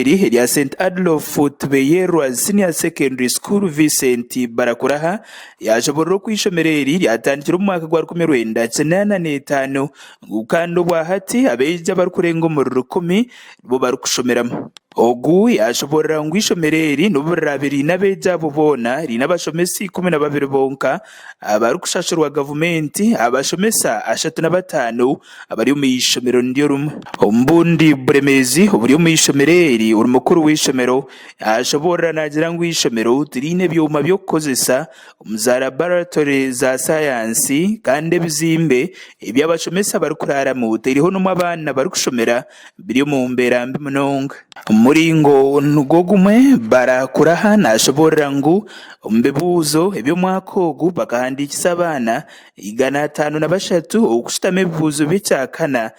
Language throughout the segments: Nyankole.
Eri erya St Adolf Tibeyerwa Senior Secondary School Vincent Barakuraha yashoborora oku eishomero eri ryatandikire omu mwaka gwa 1985 ngu kandi obwahati abeegi abarikurenga omuri rukumi nibo barikushomeramu. Ogu yashoborora ngu eishomero eri n'obu riraabe riine abeegi abo boona, riine abashomesa 12 bonka abarikushashurwa gavumenti, abashomesa 35 abari omu ishomero niryo rimwe. Omu bundi buremeezi oburi omu ishomero eri, ori mukuru w'eishomero ashoboorora naagira ngu eishomero tiriine byoma by'okukozesa omu za laboratory za sayansi kandi ebizimbe ebi abashomesa barikuraaramu teriho n'omu abaana barikushomera biri omu mbeera mbi munonga. Omu muringo nigwo gumwe, Barakuraha nashoboorora ngu omu bibuuzo eby'omwaka ogu bakahandiikisa abaana 503 okushutama ebibuuzo by'ekyakana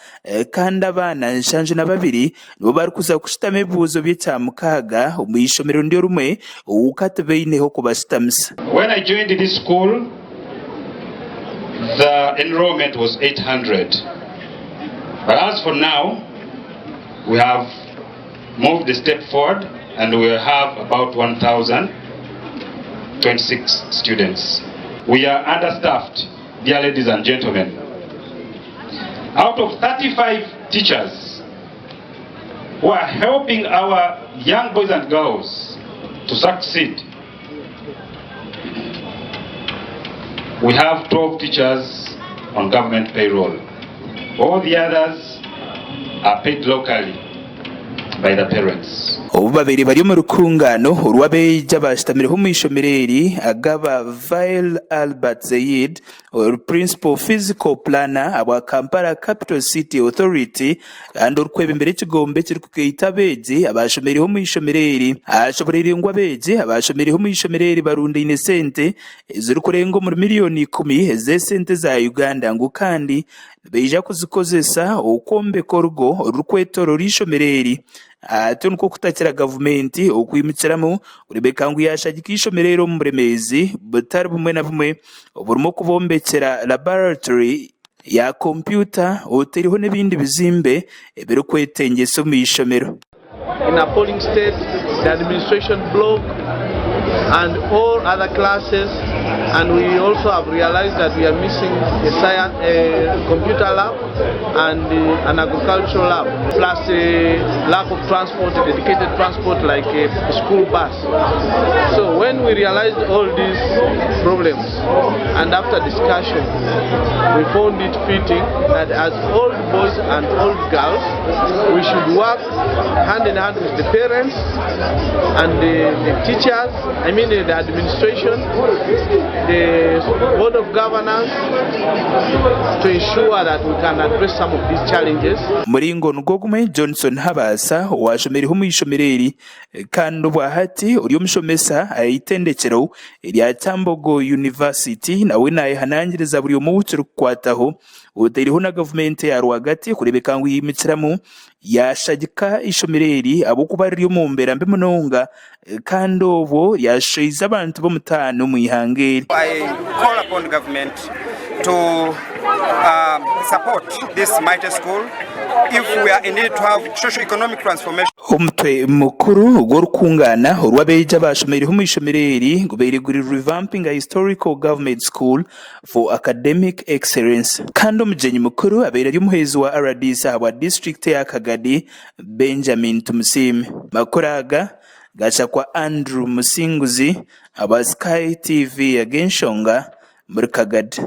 kandi abaana 72 nibo barikuza kushutama ebibuuzo by'ekyamukaaga omu ishomero niryo rimwe oku hati baineho kubashutamisa. When I joined this school, the enrollment was 800 but as for now, we have moved a step forward and we have about 1,026 students. We are understaffed, dear ladies and gentlemen. Out of 35 teachers who are helping our young boys and girls to succeed, we have 12 teachers on government payroll. All the others are paid locally by the parents. Obu babaire bari omu rukungaano orw'abeegi abaashutamireho omu ishomero eri, agaba Vail Albert Zeyid, ori Principal Physical Planner ahabwa Kampala Capital City Authority kandi orikwebembera ekigombe ekirikugaita abeegi abaashomireho omu ishomero eri, ashoboreire ngu abeegi abaashomireho omu ishomero eri barundaine sente ezirikurenga omuri miriyoni ikumi ez'esente za Uganda ngu kandi nibaija kuzikozesa okwombeka orugo orurikwetoorora eishomero eri. Atyo nikwo kutakira gavumenti okwimukiramu kureebeka ngu yaashagika eishomero eri omu buremeezi butari bumwe na bumwe oburimu okubombekyera laboratory ya kompyuta otaireho n'ebindi bizimbe ebirikwetengyesa omu ishomero. In a polling state, the administration block and all other classes and we also have realized that we are missing a science, a computer lab and an agricultural lab plus a lack of transport, a dedicated transport like a school bus. So when we realized all these problems and after discussion we found it fitting that as old boys and old girls we should work hand in hand with the parents and the, the teachers, I mean the administration, the board of governors to ensure that we can address some of these challenges. Omuringo nigwo gumwe, Johnson Habaasa owaashomireho omu ishomero eri kandi obwahati ori omushomesa aha itendekyero erya Kyambogo University nawe nayehanangiriza buri omwe ou kirikukwataho otaireho na gavumenti eya rwagati kureebeka ngu yaimukiramu yaashagika eishomero eri ahabw'okuba riri omu mbeera mbi munonga kandi obwo ryashoize abantu b'omutaano omu ihanga eri. I call upon government to um, support this mighty school if we are in need to have socio-economic transformation. Omutwe mukuru gw'orukungaana orw'abeegi abaashomeireho omu ishomero eri gubaire guri Revamping a Historical Government School for Academic Excellence. Kandi omugyenyi mukuru abaire ari omuhwezi wa rdc ahabwa disiturikiti eya Kagadi, Benjamin Tumusiime. Amakuru aga gashakwa Andrew Musinguzi ahabwa Sky TV ag'enshonga omuri Kagadi.